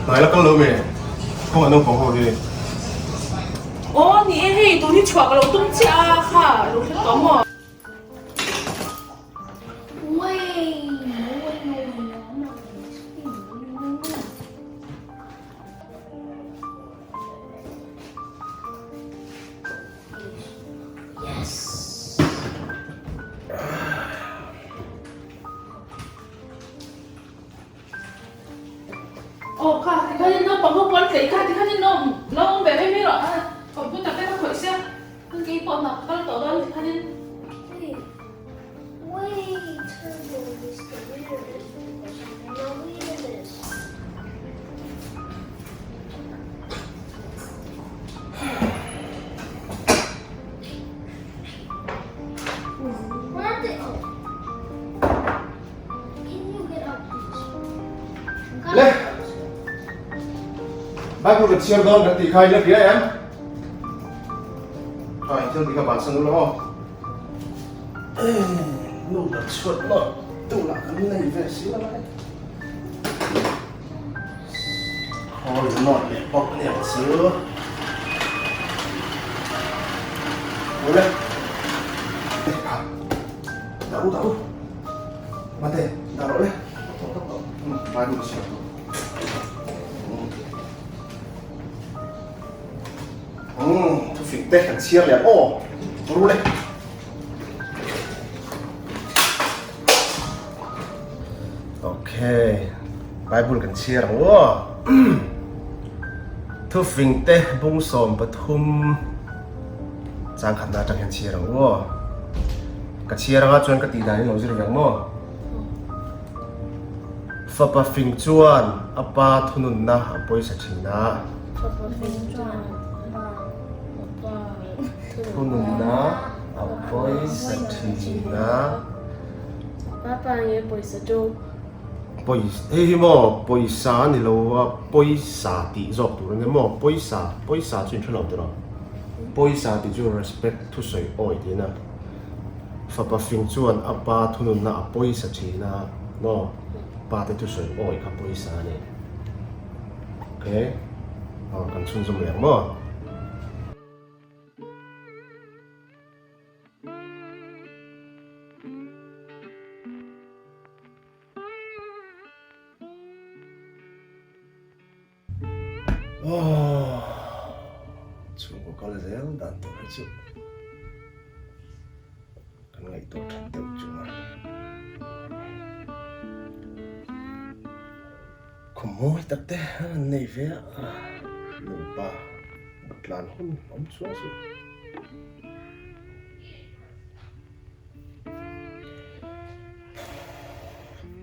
Hnai la kal lo me. Kawngah naupang ho hi. Aw ni e hei tun hi chhuah ka lo tum chiah a kha lo hre tawh maw. Aw kha tikhanin naupang ho pawh an tlei kha tikhanin lo lo awm ve mai mai rawh a computer te kha khawih sia chuan keipawh hna ka kal tawh dawn tikhanin. Le Bible kan chhiar dawn kan tih kha i la hria em? Kha in thil tih kha bansan ula aw. Nu ber chhuat lawt tu lah kan nei ve si lo mai. Khawl nawt leh bawk a niang chu. Ule. Dah u dah u. Mate, dah rawh le. Bible ka chhiar tawh. Thufing te kan chhiar leh ang aw. Ru le. Okay, Bible kan chhiar ang aw. Thufing te bung 13 chang khatna atang hian chhiar ang aw. Ka chhiar anga chuan ka tih dan in lo zir ve ang maw? Fapa fing chuan a pa thununna a pawisa thin a. Fapa fing chuan a pa thununna a pawisa thin a. Papa nge pawisa chu? Pawisa, hei hi maw pawisa a ni lo a, pawisa tih zawk tur a nia maw, pawisa, pawisa chu in hre lo tiraw? Pawisa tih chu respect thusawi awi tih a. Fapa fing chuan a pa thununna a pawisa thin a, maw? Pa te thusawi awi kha pawisa a ni. Okay, aw kan chhunzawm leh ang maw? Chhungkaw kal zel dan tur hi chu kan ngaihtuah that deuh chu a. Khum mawi tak te an nei ve a, nupa tlan hun awm chuang suh.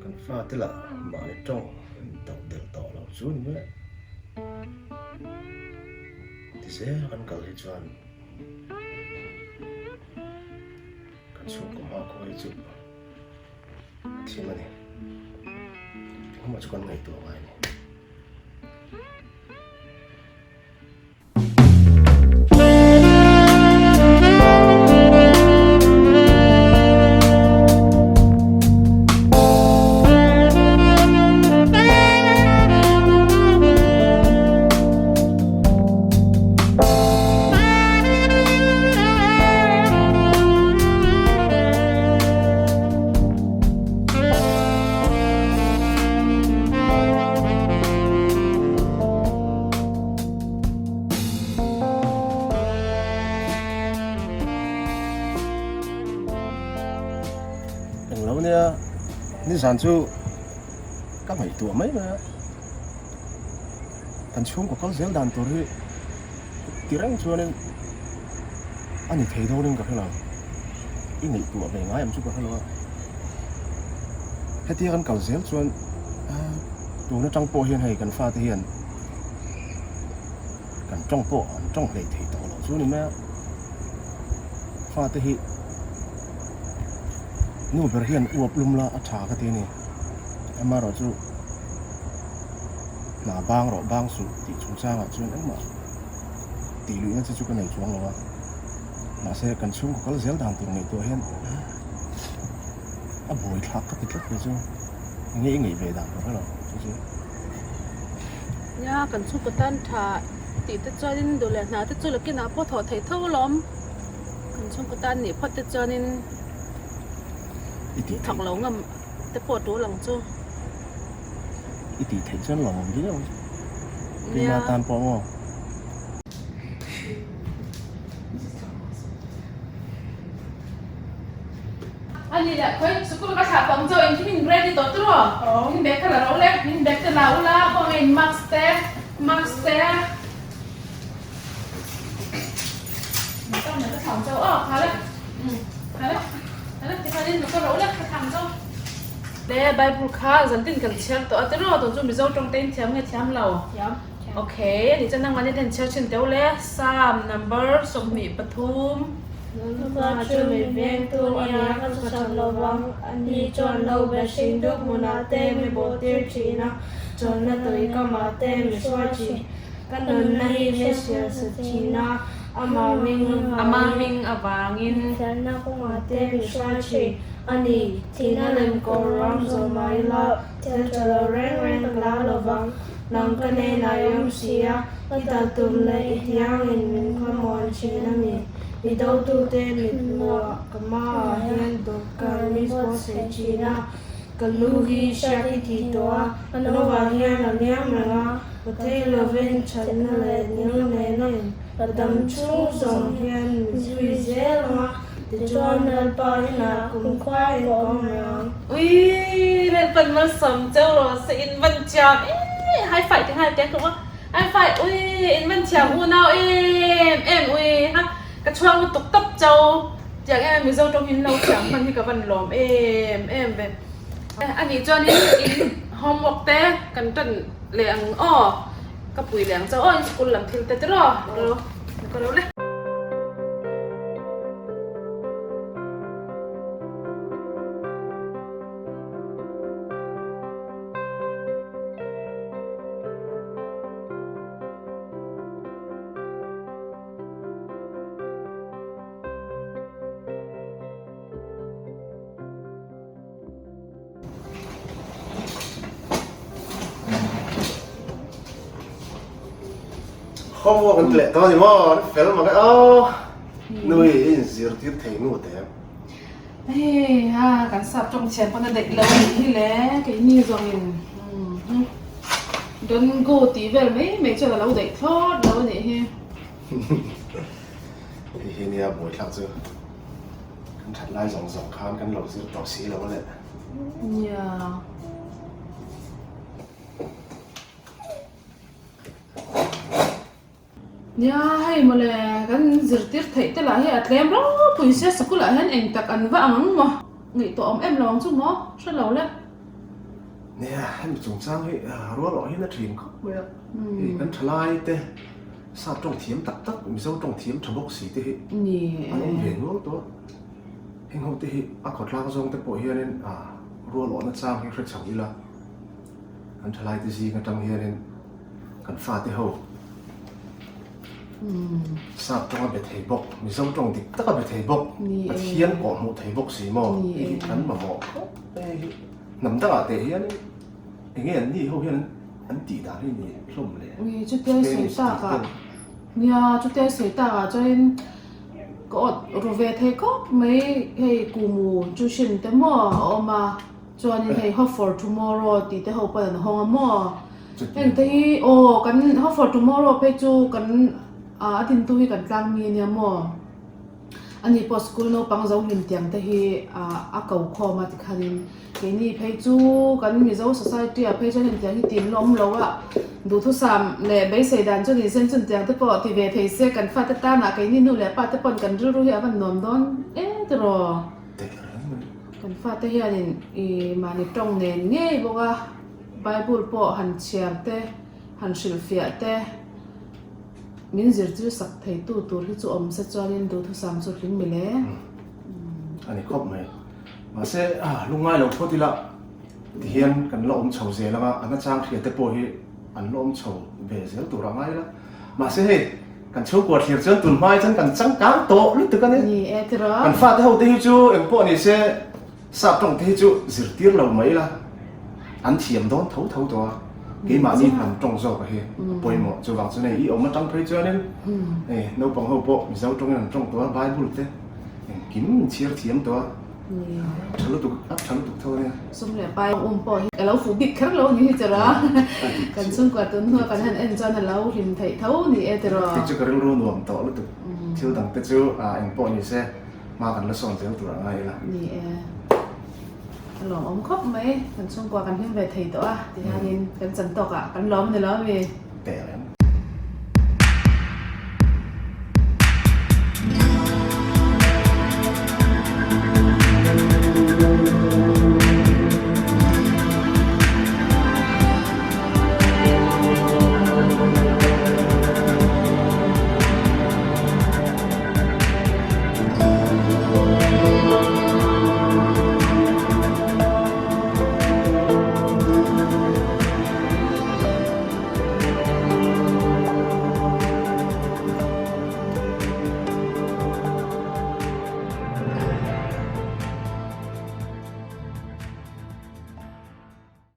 Kan fate lah mahni tawng an tauh del tawh lo chu ni mai. Ti zel kan kal hi chuan kan chhungkaw hma khua hi chu a thim a ni. Engmah chu kan ngaihtuah ngai a ni. Englo nia nizan chu ka ngaihtuah mai mai a, kan chhungkaw kal zel dan tur hi ti reng chuanin a ni thei dawnin ka hre lo, i ngaihtuah ve ngai ang chu ka hre lo a, hetia kan kal zel chuan tun atang pawh hian hei kan fate hian Kan tawng pawh an tawng hlei thei tawh lo chu ni mai a, fate hi nu ber hian uap lum la a tha ka ti a ni, amaherawh chu hna bang rawh bang suh tih chungchangah chuan engmah tih luihna che chu ka nei chuang lo a, mahse kan chhungkaw kal zel dan tur ngaihtuah hian a buaithlak ka ti tlat mai chu enge i ngaih ve dan ka hre lo chu chu. Nia kan chhungkaw tan tha tih te chuanin duh leh hna te chu lakinah pawh thawh theih tho alawm. Kan chhungkaw tan nih phawt te chuanin thawk lo ngam te pawh tul ang chu. I tih theih chuan lo awm viau ang chu. Keima tan pawh maw? A ni leh khawi sikul ka thlah pang chaw engkim in ready tawh tur aw in bag kha la ro le in bag te la ula kawng a in mask te mask te ka thlang chaw aw kha le kha le kha le tikhan in ka ro le ka thlang chaw le bible kha zantin kan chhiar tawh a tiraw tun chu mizo tawng te in thiam nge thiam lo okay ani chuan nangmahni te in chhiar thin teuh le psalm number 23 Nunpa chu mi vengtu a ni a, ka chham lo vang. Ani chuan lo be hring duk hmunah te mi bawhtir thin a, chawlhna tui kamah te mi hruai thin. Ka nunna hi mi hrilh sa thin a, amah ming avangin. Thianna kawngah te mi hruai thin a ni. Thihna lem kawr ruam zawh mah ila, thil tha lo reng reng ka la lo vang. Nang ka hnenah i awm si a, i dal tum leh i hniangin min khamuan thin a ni. I dotute mithmuhah ka hmaah hian dawhkan mi buatsaih thin a, ka lu hi hriat i ti tawh a, ka lovah hian a liam reng a, ka thei lovin thatna leh nil nenin ka dam chhung zawng hian mi zui zel ang a, tichuan Lalpa inah kumkhuain ka awm reng ang. Ui, Lalpan malsawm cheu rawh se in van thiam ee, high five ti nghal teh tluk a. Ai fai ui in van thiam unau em em ui ha ka chhuang lutuk tawp cho tiang em em Mizo tawng in lo thiam hman hi ka van lawm em em ve. Anih chuanin in homework te kan tan leh ang aw ka pui leh ang cho aw in school lam thil te tiraw ka lo le. Homework an ti leh tawh a ni maw? An fel mak e aw. Nui i inzirtir thei nu te. Hei a kan sap tawng chhian pawn a daih lo a nih hi le keini zawngin don't go tih vel mai mai chuan a lo daih thlawt lo a nih hi. Hei hi nia buaithlak chu kan that lai zawng zawng khan kan lo zir tawh si lo a le. Nia. Nia, hei mawle kan zirtir theih te lah hi a tlem ropui sia sikul ah hian eng tak an va ang ang maw? Ngaihtuah awm em lo ang chu maw? Hre lo le. Nia, hemi chungchang hi rual awh hian a thin khawp mai a. Hei kan thalai te sap tawng thiam tak tak, Mizo tawng thiam tha bawk si te hi an awm ve nual tawh a. Heng ho te hi a khawtlang zawng te pawh hianin rual awhna chang hi hre chho ila kan thalai te zing atang hianin Kan fate ho sap tawnga be thei bawk, Mizo tawng dik taka be thei bawk, Pathian pawh hmuh thei bawk si maw? Hei hi kan mamawh khawp mai hi. Hnam dangah teh hian eng nge an ni ho hian an tih dan hi ni hlawm le? Ui chutia sawi takah nia chutia sawi takah chuanin ka awt ru ve thei khawp mai hei kumu tuition te maw a awm a chuanin hei hope for tomorrow tih te ho pawn an hawng a maw? Heng te hi aw kan hope for tomorrow phei chu kan a dintu hi kan tlang mi ania maw ani pawh school naupang zo hlim tiang te hi a ko khawm a tikhanin keini phei chu kan mizo society ah phei chuan heng tiang hi tim la awm lo a duhthusam leh beisei dan chu ni sen chun tiang te pawh ti ve thei se kan fate tanah keini nu leh pa te pawn kan rilru hi a van nuam dawn em tiraw kan fate hianin ih mahni tawng nen ngei bawk a. Bible pawh han chhiar te, han hrilhfiah te, min zirtir sak theitu tur hi chu awm se chuanin duhthusam chu hlim mile. A ni khawp mai. Mahse, lungngai lo phawt ila tihian kan la awm chho zel anga, a nachang hria te pawh hi an la awm chho ve zel tur a ngai ila. Mahse hei, kan chhungkua thlir chuan tun hmai chuan kan changkang tawh lutuk a ni. Ni e tiraw. Kan fate ho te hi chu engpawh ni se, Sap tawng te hi chu zirtir lo mai ila, an thiam dawn tho tho tawh a. Keimahni hnam tawng zawk a hi a pawimawh. Chuvang chuan hei i awm atang phei chuanin hei naupang ho pawh Mizo tawngin an tawng tawh a, Bible te engkim in chhiar thiam tawh a, tha lutuk a tha lutuk tho a nia. Sum leh pai um pawh hi a lo fuh bik kher lo a ni hi tiraw a, kan chhungkua tun hnua kan han en chuan a lo hlim theih tho ni e tiraw. Kei chu ka rilru nuam tawh lutuk, thil dang te chu engpawh ni se hma kan la sawn zel tur a ngai ila. Ni e. A lawmawm khawp mai, kan chhungkua kan hlim ve thei tawh a ti hianin kan chan tawkah kan lawm ni lo mi. Teh reng.